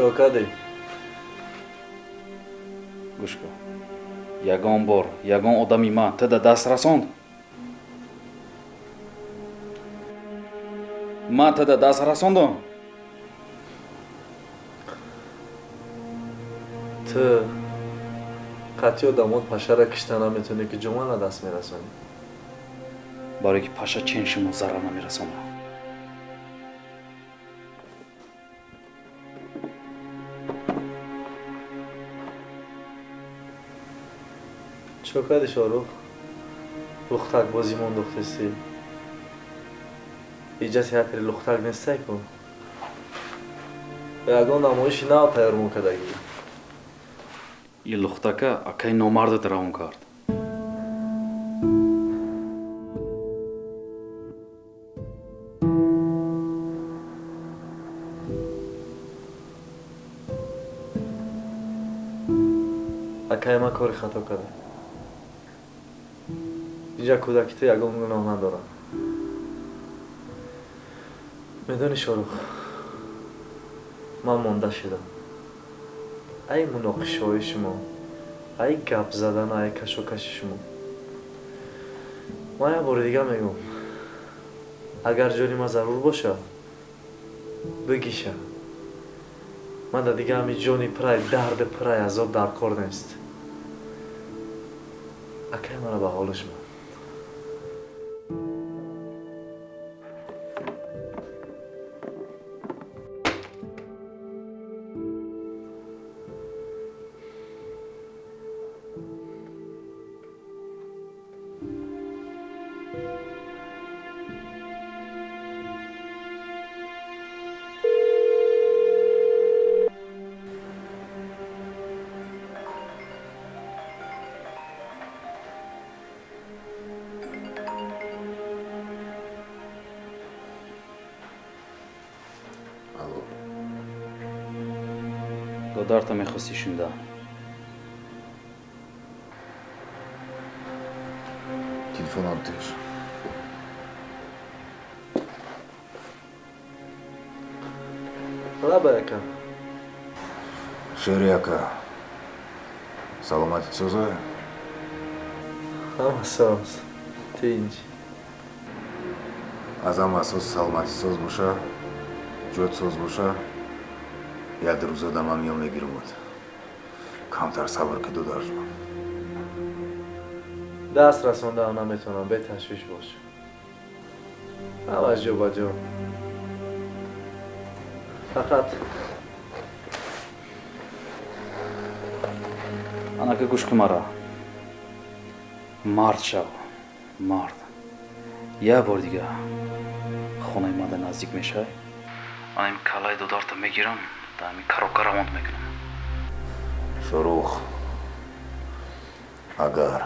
Чо кардӣ? Гӯш кун, ягон бор ягон одами ман туда даст расонд? Ман туда даст расондам? Ту қатъи одамот пашара кишта наметавонӣ, ки ҷумъа даст мерасонӣ. Барое ки паша чен шумо зарар намерасонад. Чо кардӣ, Шоҳрух? Лухтак бозӣ мондохтестӣ? Иҷа театри лухтак нестай ку. Ягон намоиши нав тайёр мекардагӣ. И лухтака акаи номардат равон кард. Акаи ман кори хато карда. Инҷа кӯдаки ту ягон гуноҳ надорад. Медонӣ, Шоҳрух, ман монда шудам. Ай муноқишаҳои шумо, ай гап задану ай кашокаши шумо. Ман як бори дига мегӯм, агар ҷони ман зарур боша, бигиша. Ман дар дига ҳами ҷони пирай дарди пирай азоб дар кор нест. Акай маро ба ҳолиш мон. Додарта мехости шунда. Телефонам теш. Лабай, ака. Шери, ака. Саломати соза? Ҳама соз. Тинҷ. Аз ҳама асос саломати соз боша, ҷот соз боша. Як рӯза да ман миён мегирам. Камтар сабр ки, додарҷон. Даст расондаам наметавонам, беташвиш бош. Ҳамаш ҷо ба ҷо. Фақат Анака, гӯш кун мара. Мард шав, мард. Як бор дига хонаи ман да наздик мешавӣ, ман ин каллаи додарта мегирам, да ҳамин коробка равонд мекунам. Шоҳрух, агар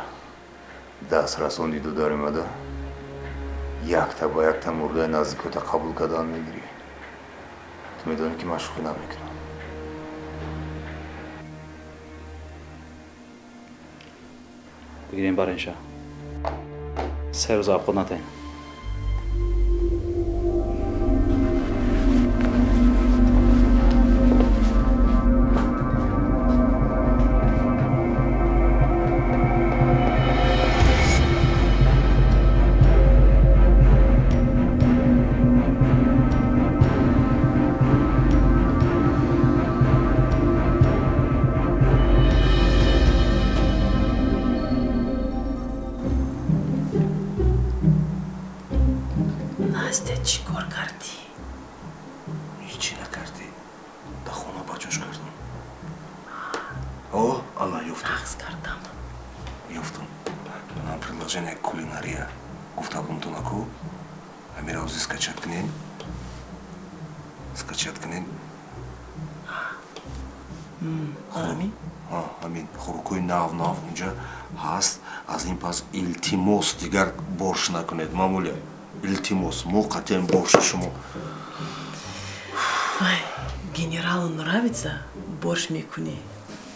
даст расонди додари мада, якта ба якта мурдаи наздикота қабул кардан мегирӣ. Ту медонӣ, ки ман шӯхӣ намекунам. Бигирем баринша. 3 рӯз авқот натаем. Настя, чӣ кор кардӣ? Ҳечи накардӣ. Дар хона ба ҷош кардам. О, ана ёфтам. Нағз кардам. Ёфтам. Нам приложение кулинария. Гуфта будам ку. Ҳамира ози скачать кунем. Скачать кунем. Ҳамин? Ҳамин. Хӯрокҳои нав нав унҷа ҳаст. Аз ин пас илтимос, дигар борш накунед, мамуля. Илтимос, мо қатъиян борши шумо. Ай, генералу нравится, борщ мекунӣ.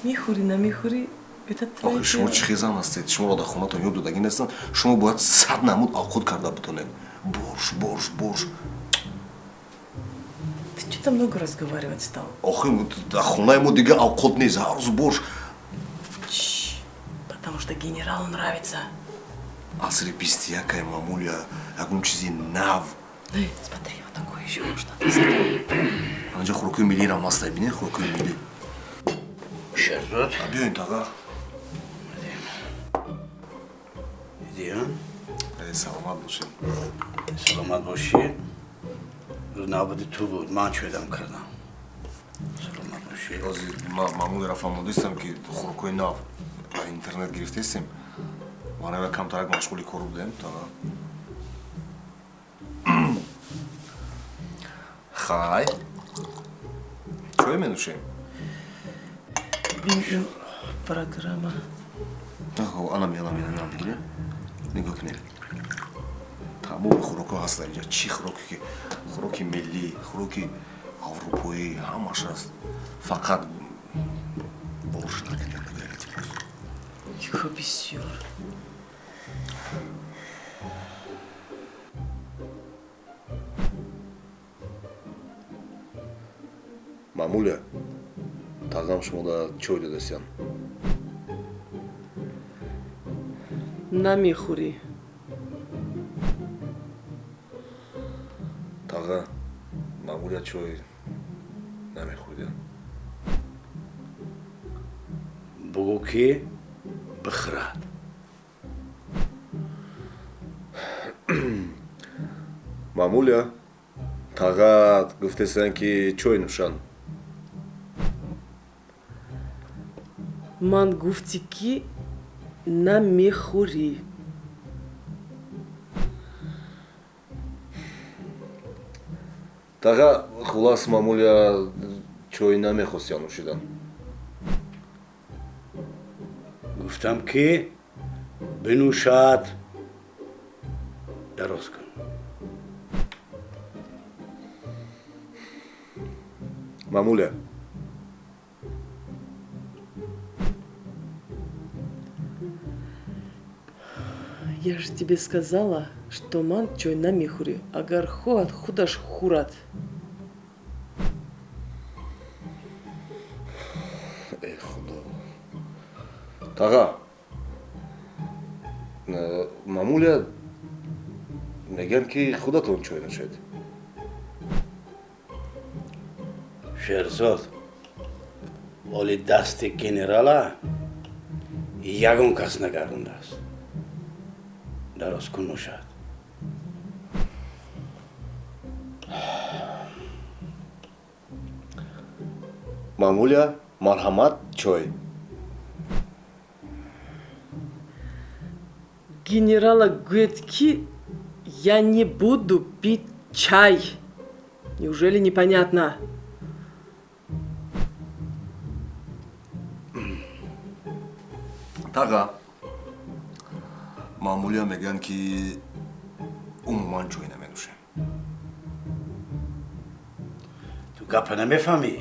Мехӯрӣ, намехӯрӣ, это твоё Охи, шумо дело. чӣ хезан ҳастед? Шуморо дар хонатон ёд додагӣ нестанд. Шумо бояд 100 намуд овқот карда битонед. Борщ, борщ, борщ. Ты что Что-то много разговаривать стал. Охи, дар хонаи мо дига авқот нест, ҳар рӯз борш. Потому что генералу нравится. Асри 21-ай, мамуля, ягон чизи нав. Смотри, вот такое еще можно достать. Анҷа хӯрокҳои миллиам ҳаст, бинед, хӯрокҳои миллӣ. Шерзод. Биёин, тага. Диён. Саломат бошед. Саломат бошӣ. Рӯз навбати ту буд, ман чӯйдам кардам. Саломат бошӣ. Ҳозир мамулеро фаҳмондистам, ки хӯрокҳои нав ба интернет гирифтестем. Ман камтарак машғули кор будем, тага. Хай. Чой менӯшем? Программа. Анам, анам, анам, бигирем. Нигоҳ кунед. Тамоми хӯрокҳо ҳастанд инҷа. Чӣ хӯроке ки хӯроки миллӣ, хӯроки аврупоӣ ҳамаш аст. Фақат борш накунед, илтимос. Чӣ бисёр. Мамуля, тағам шумо да чой додастян. Намехӯрӣ. Тага, мамуля чой намехӯрдян. Бугӯ ки бихӯрад. Мамуля, тага гуфтестанд, ки чой нӯшанд. Ман гуфтӣ, ки намехӯрӣ. Тага, хулас, мамуля чой намехостян нӯшидан. Гуфтам, ки бинӯшад. Дароз кун. Мамуля, я же тебе сказала, что ман чой намехӯрӣ. Агар хоҳад, худаш хӯрад. Э, худо. Тага, мамуля мегӯянд, ки худатон чой нӯшед. Шерзод, оли дасти генерала ягон кас нагардондааст. Дароз кун, нӯшад. Мамуля, марҳамат, чой. Генерала гӯяд, ки я не буду пить чай. Неужели непонятно? Тага, мамуля мегӯянд, ки умуман чой наменӯшем. Ту гапа намефаҳмӣ?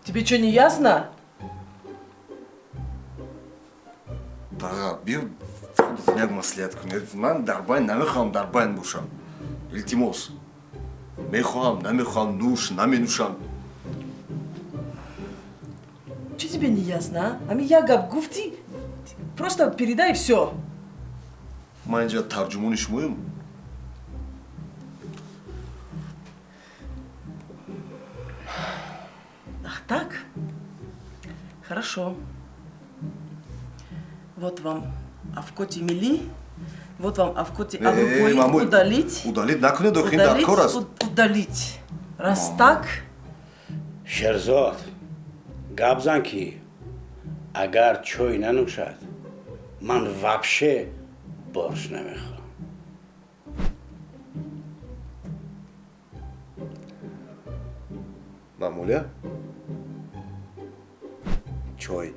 Тебе что, не ясно? Тага, биё худатон як маслиҳат кунед. Ман дар байн намехоҳам дар байн бошам. Илтимос. Мехоҳам, намехоҳам, нӯш, наменӯшам. Что тебе не ясно, а? Ами я гап гуфти, просто передай все. Ман инҷа тарҷумони шумоем. Ах так? Хорошо. Вот вам авкоти мили, вот вам авкоти аврупои. Удалить. Удалить накунед, охи дар кор аст. Удалить. Раз так. Шерзод, гап зан, ки агар чой нанӯшад, ман вообще борш намехӯрам. Мамуля, чой.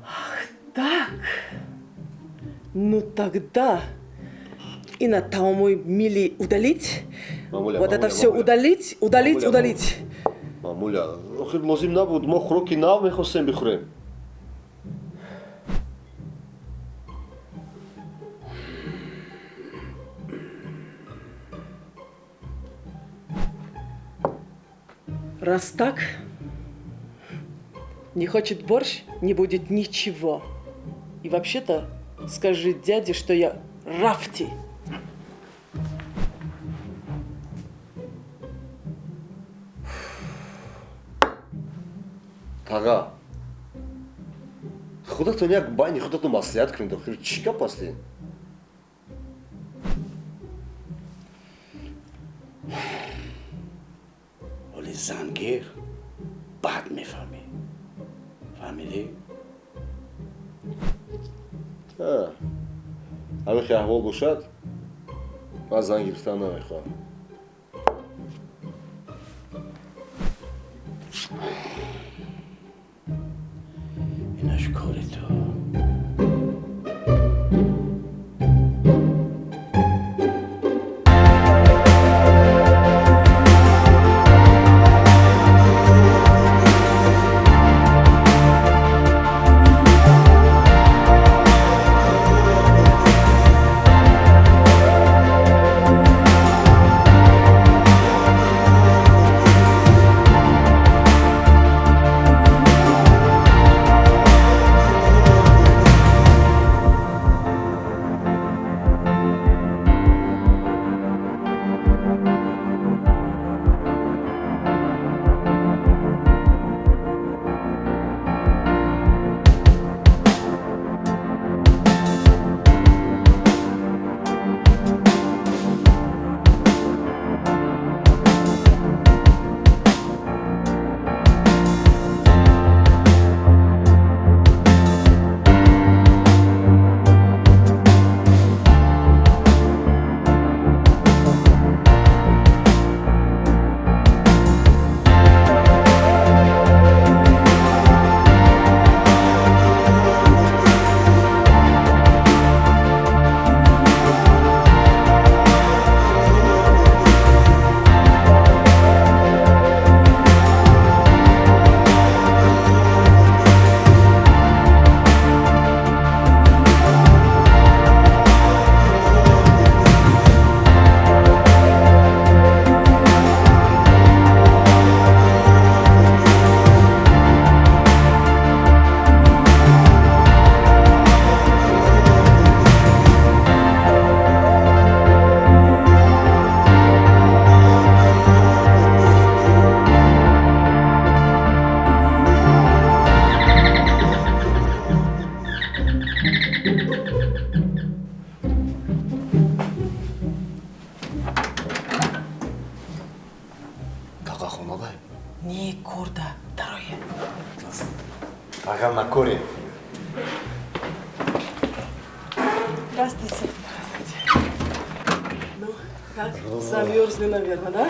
Ах так. Ну тогда и на таомой мили удалить. Мамуля, вот мамуля, это все мамуля. Удалить, удалить, Мамуля, удалить. Мамуля, охир лозим набуд, мо хӯроки нав мехостем бихӯрем. Раз так, не хочет борщ, не будет ничего. И вообще-то скажи дяде, что я рафти. Тага, худатон як байни худатон маслиҳат кунед, охир чӣ гап аст ин? Оли зангир бад мефаҳмӣ. Фаҳмидӣ? Ҳамин хел аҳвол бошад, ман зан гирифтан намехоҳам. Инаш кори ту. Не корда, второе. Ага, на коре. Здравствуйте. Здравствуйте. Ну, как? Замерзли, наверное, да?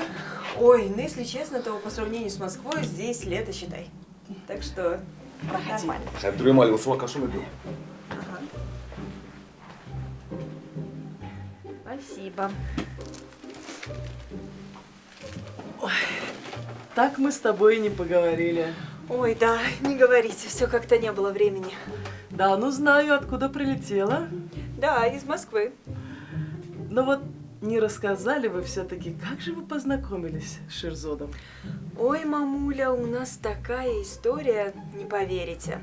Ой, ну если честно, то по сравнению с Москвой здесь лето, считай. Так что проходи. Нормально. Ага. Спасибо. Ой, так мы с тобой и не поговорили. Ой, да, не говорите, все как-то не было времени. Да, ну знаю, откуда прилетела. Да, из Москвы. Но вот не рассказали вы все-таки, как же вы познакомились с Шерзодом? Ой, мамуля, у нас такая история, не поверите.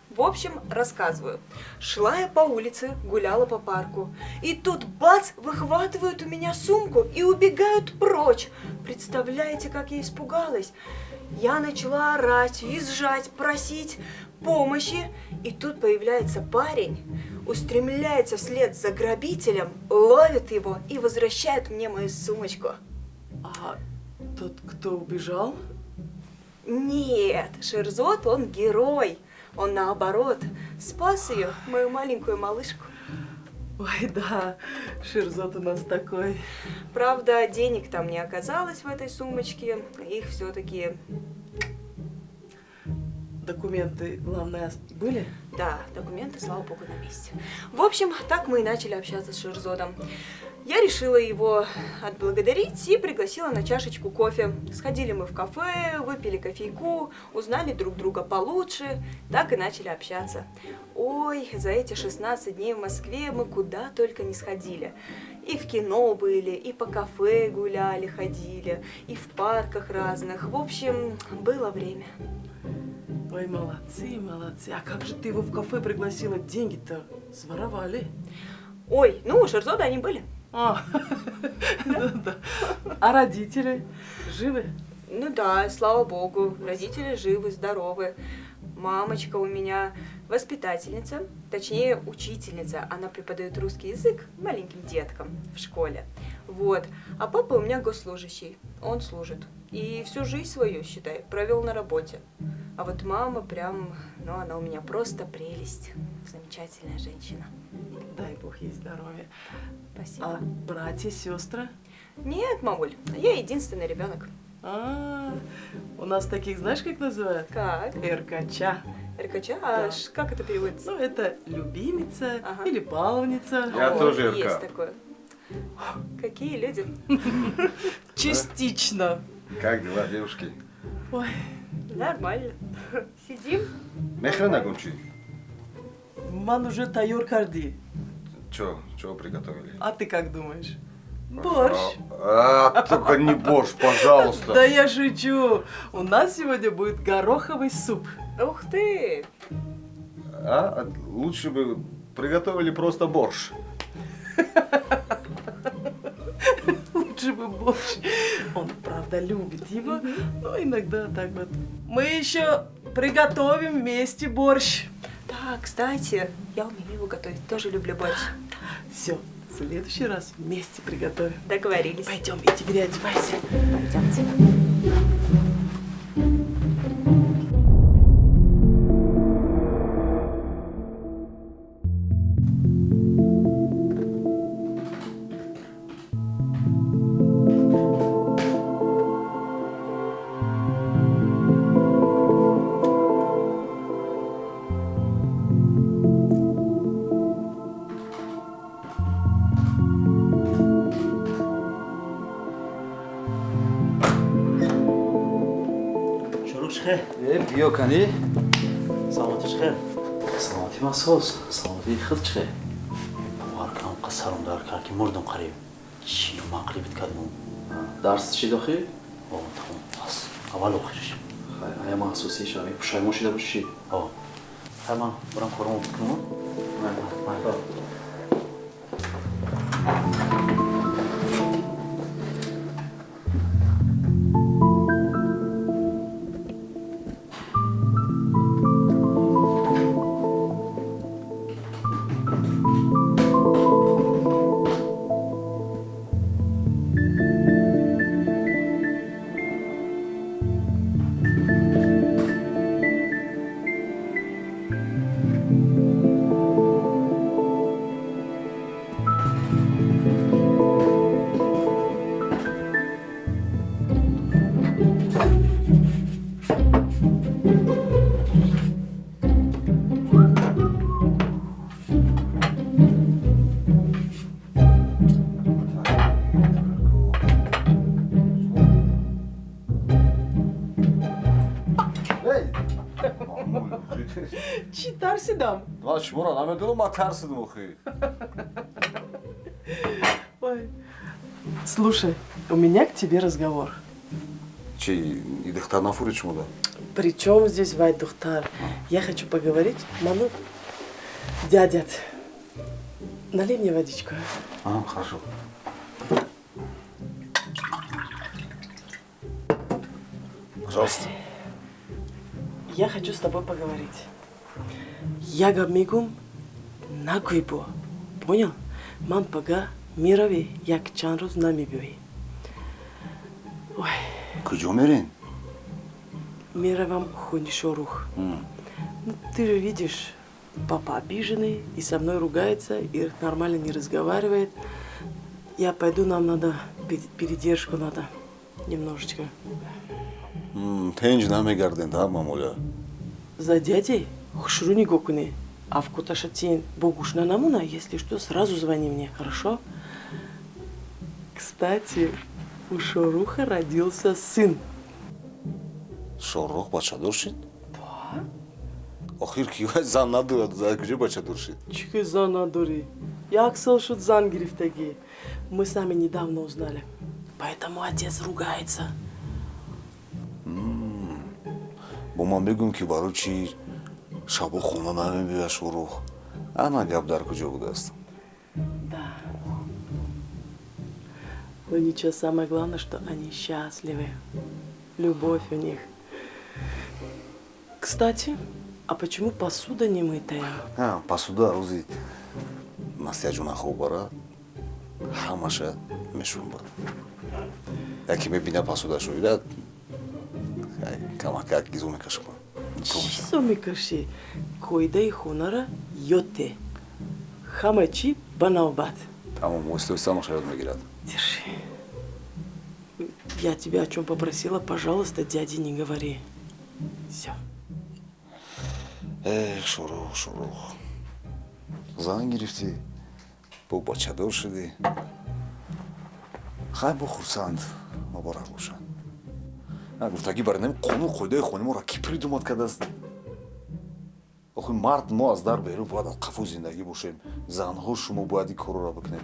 В общем, рассказываю. Шла я по улице, гуляла по парку. И тут бац, выхватывают у меня сумку и убегают прочь. Представляете, как я испугалась? Я начала орать, визжать, просить помощи. И тут появляется парень, устремляется вслед за грабителем, ловит его и возвращает мне мою сумочку. А тот, кто убежал? Нет, Шерзод, он герой. Он, наоборот, спас ее, мою маленькую малышку. Ой, да, Шерзод у нас такой. Правда, денег там не оказалось в этой сумочке. Их все-таки... Документы, главное, были? Да, документы, слава богу, на месте. В общем, так мы и начали общаться с Шерзодом. Я решила его отблагодарить и пригласила на чашечку кофе. Сходили мы в кафе, выпили кофейку, узнали друг друга получше, так и начали общаться. Ой, за эти 16 дней в Москве мы куда только не сходили. И в кино были, и по кафе гуляли, ходили, и в парках разных. В общем, было время. Ой, молодцы, молодцы. А как же ты его в кафе пригласила? Деньги-то своровали. Ой, ну у Шерзода они были. А, да. А родители живы? Ну да, слава богу, родители живы, здоровы. Мамочка у меня воспитательница, точнее учительница. Она преподает русский язык маленьким деткам в школе. Вот. А папа у меня госслужащий, он служит. И всю жизнь свою, считай, провел на работе. А вот мама прям, ну она у меня просто прелесть. Замечательная женщина. Дай бог ей здоровья. Спасибо. А братья, сестры? Нет, мамуль, я единственный ребенок. А, у нас таких, знаешь, как называют? Как? РКЧ. РКЧ? А Да. как это переводится? Ну, это любимица Ага. или баловница. Я О, тоже РК. Есть такое. Какие люди? Частично. Как дела, девушки? Ой, Нормально. Сидим. Мехра нагунчи. Ман уже тайёр кардӣ. Чё, чего приготовили? А ты как думаешь? Борщ. А, только не борщ, пожалуйста. Да я шучу. У нас сегодня будет гороховый суп. Ух ты! А, лучше бы приготовили просто борщ. Лучше бы борщ. Он, правда, любит его, но иногда так вот. Мы еще приготовим вместе борщ. Да, кстати, я умею его готовить, тоже люблю борщ. Все, в следующий раз вместе приготовим. Договорились. Пойдем, иди переодевайся. Пойдемте. Шорух чихел? Э, биё кани. Саломатӣ чихел? Саломатӣ ман соз, саломатии худ чихел? Бовар кунам, қа саром дар кард, ки мурдум қариб. Чӣ номаъқулӣ бит кардум. Дарс чӣ дохил? О, тамом, бас. Аввал охириш. Хай, ая асосӣ шави пушаймон шида бошӣ. О. Хай, ман бурам корамо бикунам. Май. Чӣ тарсидам? Ман шуморо намедонам, ман тарсидам охи. Ой. Слушай, у меня к тебе разговор. Чи, и духтар нафурид шумо да? При чем здесь вай духтар? Я хочу поговорить, ману, дядят. Налей мне водичку. А, хорошо. Пожалуйста. Я хочу с тобой поговорить. Я гап мегум нагӯй бо. Понял? Ман пага меравӣ, як чанд рӯз намебиёӣ. Ой, Куҷо мерен? Меравам хони Шорух. Ну, ты же видишь, папа обиженный и со мной ругается, и нормально не разговаривает. Я пойду, нам надо передержку надо немножечко. Тенҷ намегарден, да, мамуля? За дядей хушрӯ нигоҳ кунӣ. Авкоташа тен бо гушна намона, если что, сразу звони мне, хорошо? Кстати, у Шоруха родился сын. Шорух бачадор шид? Да. Охир ки зан надорад, за куҷо бачадор шид? Чӣ ки зан надорӣ? Як сол шуд зан гирифтагӣ. Мы сами недавно узнали. Поэтому отец ругается. Бо ман бигӯм, ки барои чӣ шабо хона намебиёяд Шорух. Ана гап дар куҷо будааст? Да. Но ничего, самое главное, что они счастливы. Любовь у них. Кстати, а почему посуда не мытая? А, посуда рӯзи Настя ҷуна хоб бара, ҳамаша мешумбад. Яке мебина посуда шӯида, камакак гизо мекашам. Чизо мекашӣ? Қоидаи хонара ёд те. Ҳама чӣ ба навбат. Тамом, оҳиста оҳиста ҳамаша ёд мегирад. Держи. Я тебя о чем попросила, пожалуйста, дяде не говори. Все. Эх, Шорух, Шорух. Зан гирифтӣ, бо бачадор шудӣ. Хай, бо хурсанд, муборак бошад. Гуфтагӣ бар нами қонун қоидаи хони моро ки придумать кардааст? Охи мард мо аз дар берун бояд аз қафо зиндагӣ бошем. Занҳо шумо бояд ин корро бикунед.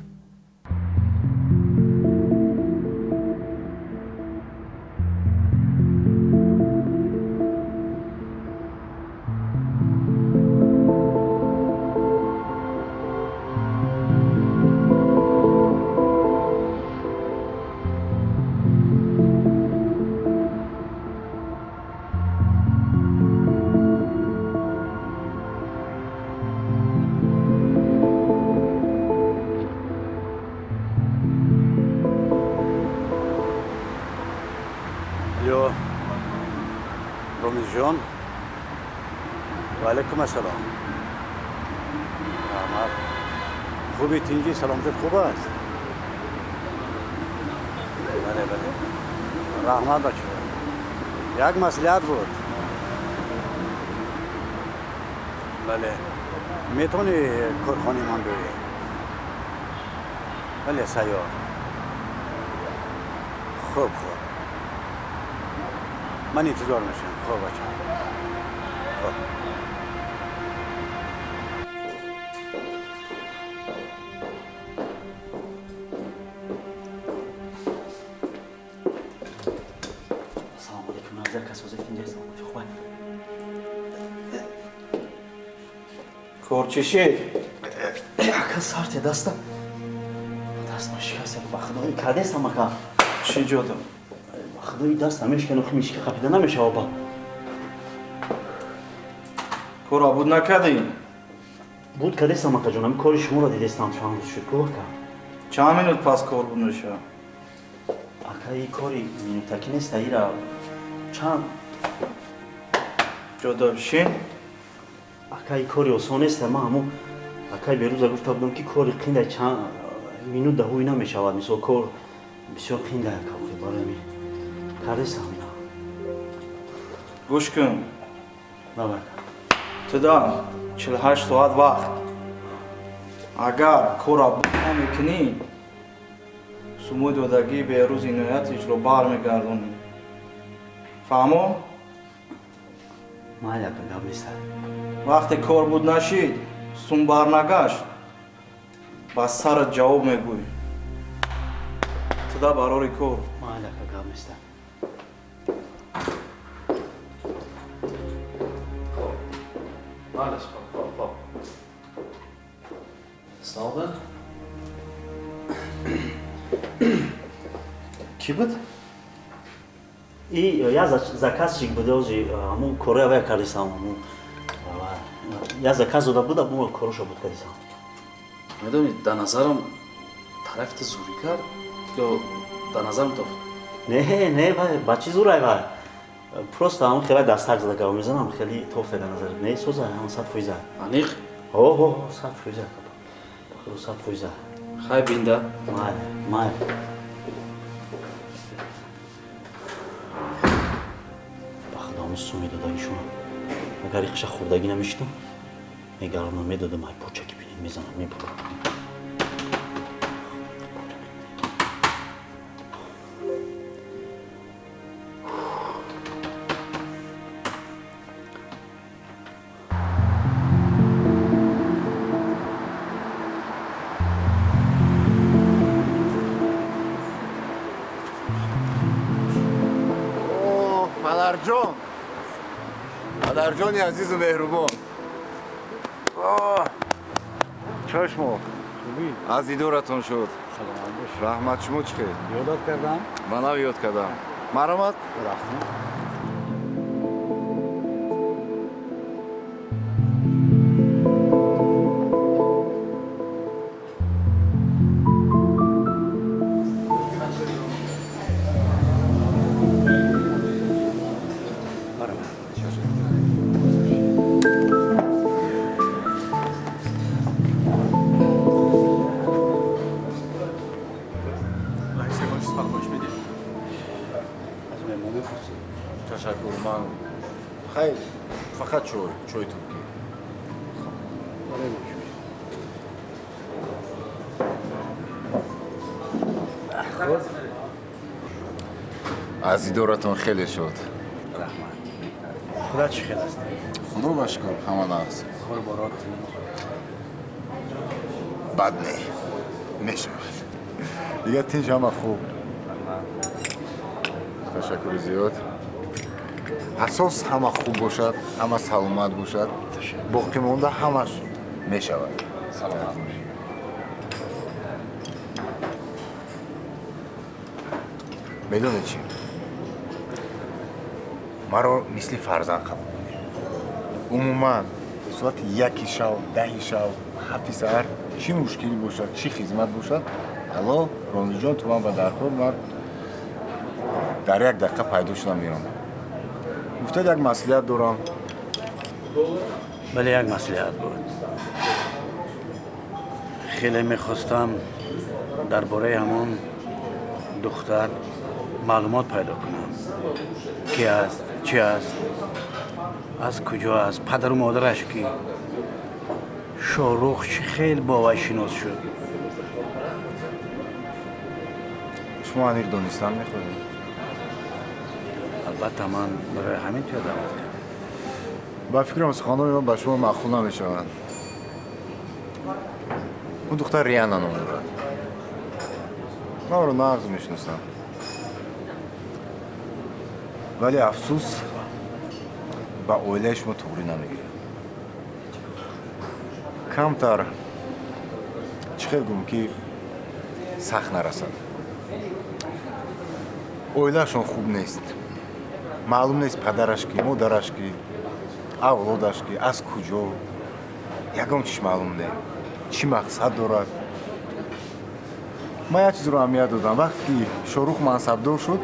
Алло, Ромизҷон, ва алайкум ассалом. Раҳмат, хуби, тинҷӣ, саломатат хуб аст? Бале, бале, раҳмат. Бачо, як маслиҳат буд. Бале, метавонӣ корхонаи ман биёӣ? Бале, сайёр. Хуб, хуб, ман интизор мешавам. Хуб, бача, хуб. Салому алейкум, назар касозе тинҷа, саломати хубай? Кор чӣ шид? Ака, сарте даста. Дастма шикаста, ба худои кардестам, ака. Чӣ ҷодам? Ба худои даст намешкан, охи мишка қапида намешава ба. Корро буд накардӣ? Буд кардестам, акаҷон, ами кори шуморо дидестам, чанд рӯз шуд ку, ака. Чанд минут пас кор буд мешавад? Ака, и кори минутакӣ нест, ира чанд Ҷода бишин. Ака, и кори осон нест, ман ҳамун акай Берӯза гуфта будам, ки кори қинда чанд минут даҳуи намешавад, мисол кор бисёр қинда, ака, охи барои ами кардестам ина. Гӯш кун. Баба, ака. Туда 48 соат вақт. Агар корро буд намекунӣ, сумои додагии Берӯз Иноятовичро бармегардонӣ. Фаҳмо? Майли, ака, гап нест. Вақте кор буд нашид, сум барнагашт, ба сарат ҷавоб мегӯй. Туда барори кор. Майли, ака, гап нест. Майлаш, хоб, хоб, хоб. Салом. Кӣ буд? И я заказчик буд, ози ҳамун короя вая кардесам, ҳамун я заказ дода буд, ҳамун короша буд кардесам. Медонӣ, дар назарам тарафи ту зурӣ кард ё дар назарам тофт? Не, не, вай ба чӣ зурай, вай просто ҳамун хеле дастак зада гап мезанам, хеле тофте дар назар. Не, соза, ҳамун 100%. Аниқ? Ҳо, ҳо, 100%, 100%. Хай, бинда. Майли, майли. Ба худо, ҳамун суми додагишона агар иқша хӯрдагӣ намешидам, мегаронам, медодам, ай почаки бинед, мезанам, мебурам. Падарҷон, падарҷони азизу меҳрубон, чашмо аз дидоратон шуд. Раҳмат. Шумо чӣ хел? Ёдат кардам. Манам ёд кардам. Маромад? Рафтем. Ташаккур, ман хайр, фақат чой, чои туркӣ. Аз дидоратон хеле шуд. Раҳмат. Худо чӣ хел аст? Худо ба шукр, ҳама нағз. Қурбонот. Бад не, мешавад. Дигар тинҷ, ҳама хуб. Ташаккури зиёд. Асос ҳама хуб бошад, ҳама саломат бошад, боқӣ монда ҳамаш мешавад. Саломат бошед. Медонед чӣ? Маро мисли фарзанд қабул кунед. Умуман соати 1 шав, 10 шав, 7 саҳар чӣ мушкилӣ бошад, чӣ хизмат бошад, алло, Ромизҷон, ту ман ба даркор, ман дар як дақиқа пайдо шудам меём. Гуфтад як маслиҳат дорам. Бале, як маслиҳат буд. Хеле мехостам дар бораи ҳамон духтар маълумот пайдо кунам. Ки аст, чӣ аст, аз куҷо аст, падару модараш ки. Шоҳрух чӣ хел бо вай шинос шуд? Шумо аниқ донистан мехоҳед? Албатта, ман барои ҳамин туя даъват кардам. Ба фикрам, суханони ман ба шумо маъқул намешаванд. Он духтар Риана ном дорад. Ман ӯро нағз мешиносам. Вале афсӯс, ба оилаи шумо туғрӣ намегирад. Камтар чӣ хел гум ки сахт нарасад. Оилаашон хуб нест. Маълум нест падараш ки, модараш ки, авлодаш ки, аз куҷо. Ягон чиз маълум не. Чӣ мақсад дорад? Ман як чизро аҳамият додам. Вақте ки Шоҳрух мансабдор шуд,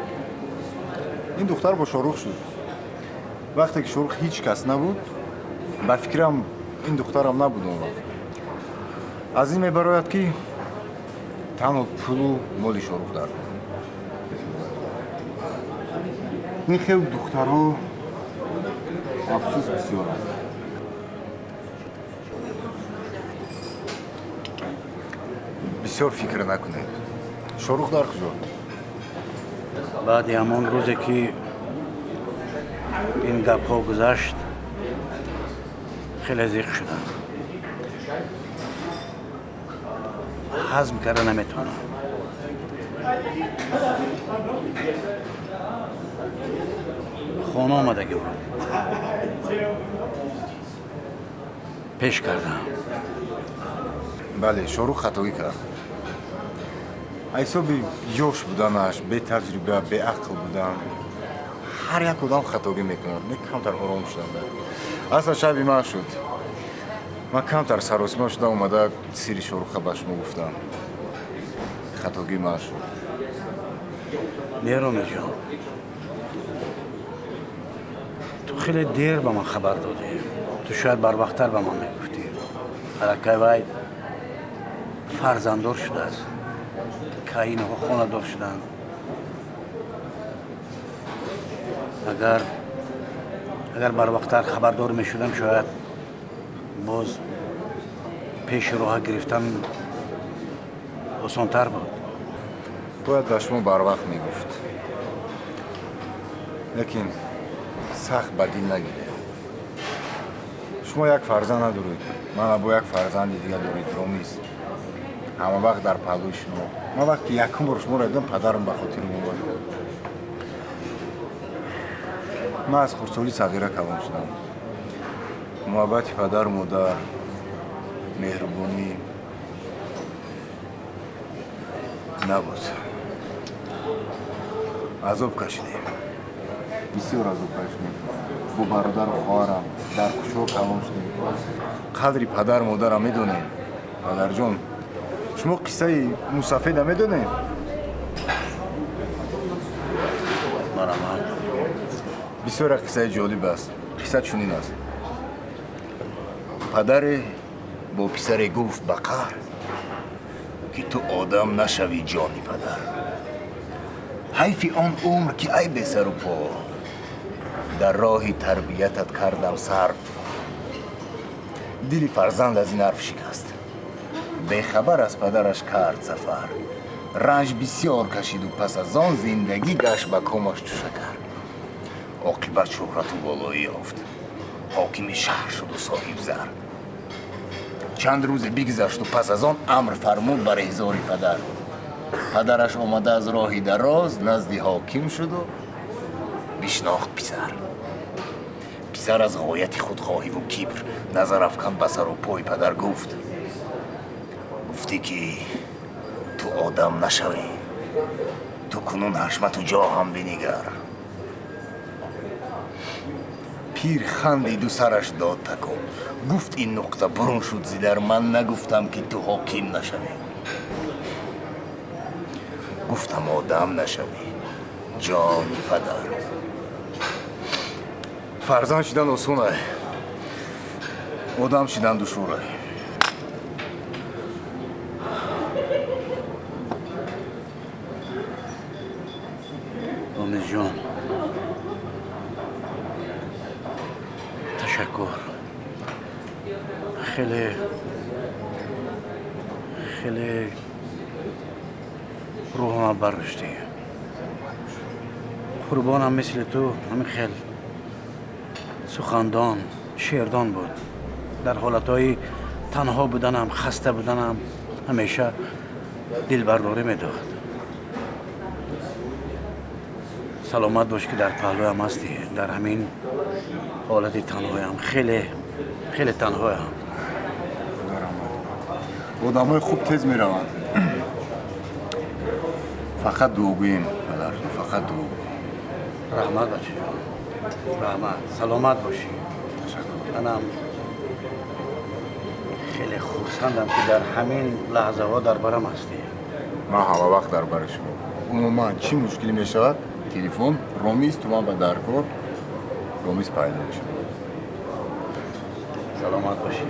ин духтар бо Шоҳрух шуд. Вақте ки Шоҳрух ҳеҷ кас набуд, ба фикрам ин духтарам набуд он вақт. Аз ин мебарояд ки танҳо пулу моли Шоҳрух дар кор. Ин хел духтарҳо афсӯс бисёранд. Бисёр фикр накунед. Шоҳрух дар куҷо? Баъди ҳамон рӯзе ки ин гапҳо гузашт, хеле зиқ шудам. Ҳазм карда наметавонам. Хона омадагӣ буд. Пеш кардам. Бале, Шоҳрух хатогӣ кард. Ҳисоби ёш буданаш, бетаҷриба, беақл будан, ҳар як одам хатогӣ мекунад. Не, камтар ором шудам. Аслан шаби ман шуд. Ман камтар саросима шудам, омада сири Шоҳруха ба шумо гуфтам. Хатогии ман шуд. Не, Ромиҷон, ту хеле дер ба ман хабар додӣ. Ту шояд барвақттар ба ман мегуфтӣ. Аллакай вай фарзанддор шудааст. Каинаҳо хонадор шуданд. Агар барвақттар хабардор мешудам, шояд боз пеши роҳа гирифтан осонтар буд. Бояд ба шумо барвақт мегуфт. Лекин сахт ба дил нагиред. Шумо як фарзанд надоред, ман бо як фарзанди дигар доред, Ромиз. Ҳама вақт дар паҳлӯи шумо. Ман вақти якум бор шуморо дидам, падарам ба хотирам омад. Ман аз хурдсолӣ сағира калон шудам. Муҳаббати падару модар, меҳрубонӣ набуд. Азоб кашидем. Бисёр азоб кашидем. Бо бародару хоҳарам дар кӯчаҳо калон шудем. Қадри падару модарам медонем. Падарҷон, шумо қиссаи мусафеда медонем? Марҳамат. Бисёр як қиссаи ҷолиб аст. Қисса чунин аст. Падаре бо писаре гуфт ба қаҳр, ки ту одам нашавӣ ҷони падар. Ҳайфи он умр ки ай бесару по, дар роҳи тарбиятат кардам сарф. Дили фарзанд аз ин ҳарф шикаст. Бехабар аз падараш кард сафар. Ранҷ бисёр кашиду пас аз он зиндагӣ гашт ба комаш чу шакар. Оқибат шӯҳрату болоӣ ёфт. Ҳокими шаҳр шуду соҳибзар. Чанд рӯзе бигзашту пас аз он амр фармуд бар эҳзори падар. Падараш омада аз роҳи дароз назди ҳоким шуду бишнохт писар. Писар аз ғояти худхоҳиву кибр назар афканд ба сару пои падар гуфт: гуфтӣ ки ту одам нашавӣ, ту кунун ҳашмату ҷоҳам бинигар. Пир хандиду сараш дод такон. Гуфт ин нуқта бурун шуд зидар, ман нагуфтам ки ту ҳоким нашавӣ. Гуфтам одам нашавӣ, ҷони падар. Фарзанд шидан осон ай, одам шидан душвор ай. Ромизҷон, ташаккур. Хеле хеле рӯҳама баргаштӣ. Қурбонам мисли ту ҳамин хел сухандон, шеърдон буд. Дар ҳолатҳои танҳо буданам, хаста буданам ҳамеша дилбардорӣ медод. Саломат бош ки дар паҳлӯям ҳастӣ. Дар ҳамин ҳолати танҳоям, хеле хеле танҳоям. Одамои хуб тез мераванд. Фақат дуогӯем, падарҷон, фақат дуогӯ. Раҳмат, бачаҷон, раҳмат. Саломат бошӣ. Ташаккур. Манам хеле хурсандам ки дар ҳамин лаҳзаҳо дар барам ҳастӣ. Ман ҳама вақт дар бари шумо. Умуман чӣ мушкиле мешавад, телефон Ромиз ту ман ба даркор, Ромиз пайдо мешавад. Саломат бошӣ.